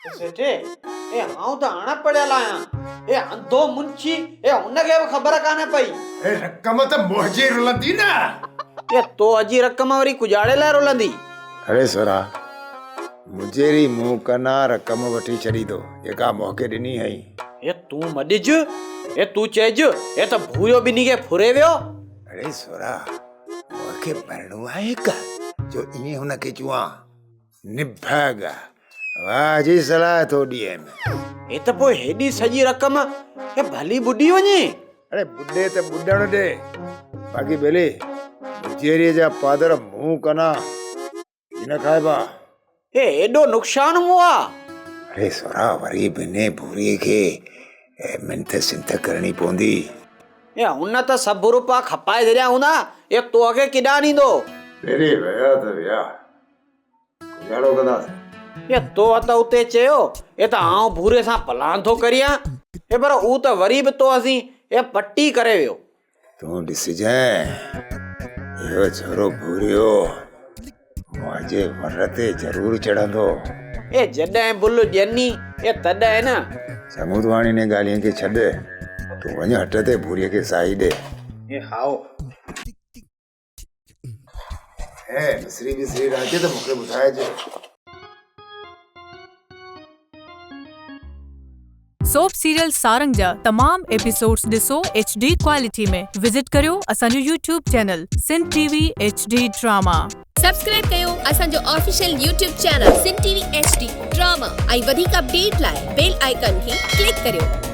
سيٺ، اي آئون ته اڻ پڙهيل آهيان. اي انڌو منشي، اي هن کي به خبر ڪانه پئي. اي رقم ته منهنجي رلندي نه. اي تو جي رقم وري ڪجاڙي لاء رلندي. اڙي سورا، مجيري مون ڪنا رقم وٺي ڇڏيندو، جيڪا مون کي ڏني هئين. اي تون نه ڏج، اي تون چئج، اي ته ڀوريو ٻنهي کي ڦري ويو. اڙي سورا، مون کي مرڻو آهي ڪا، جو ائين هن کي چوان. نڀاڳا، واهه جي صلاح ٿو ڏئين. هي ته پوء هيڏي سڄي رقم هي ڀلي ٻڏي وڃي. اڙي ٻڏي ته ٻڏڻ ڏي، باقي ٻيلي مجيريء جا پادر مون ڪنا ئي نه کائبا. هي ايڏو نقصان مون آ. اڙي سورا وري به انهي ڀوريء کي منٿ سنٿ ڪرڻي پوندي. اي هن ته سڀ روپا کپائي ڇڏيا هوندا، اي توکي ڪيڏانهن ڏيندو؟ ٻيلي ويا ته ويا. گذارو ڪنداسين. اي تو ته اتي چيو اي ته آئون ڀوري سان پلان ٿو ڪريان اي پر هو ته وري به تو اسين اي پٽي ڪري ويو. تون ڏسجانء اهو ڇورو ڀوريو منهنجي ور تي ضرور چڙهندو. اي جڏهن بل ڏيني اي تڏهن نه. چڱو تون هاڻي انهن ڳالهين کي ڇڏ تون وڃ هٽ تي ڀوري کي ساهي ڏي. اي هائو. اي مصري بصري راچي ته مونکي ٻڌائج. سوپ سيريل سارنگ جا تمام ايپيسوڊز ڏسو ايڇ ڊي ڪوالٽي ۾ وزٽ ڪريو اسان جو YouTube channel Sindh T V H D drama. Subscribe ڪيو اسان جو official YouTube channel Sindh T V H D drama ۽ وڌيڪ اپڊيٽ لاء بيل آئيڪان کي ڪلڪ ڪريو.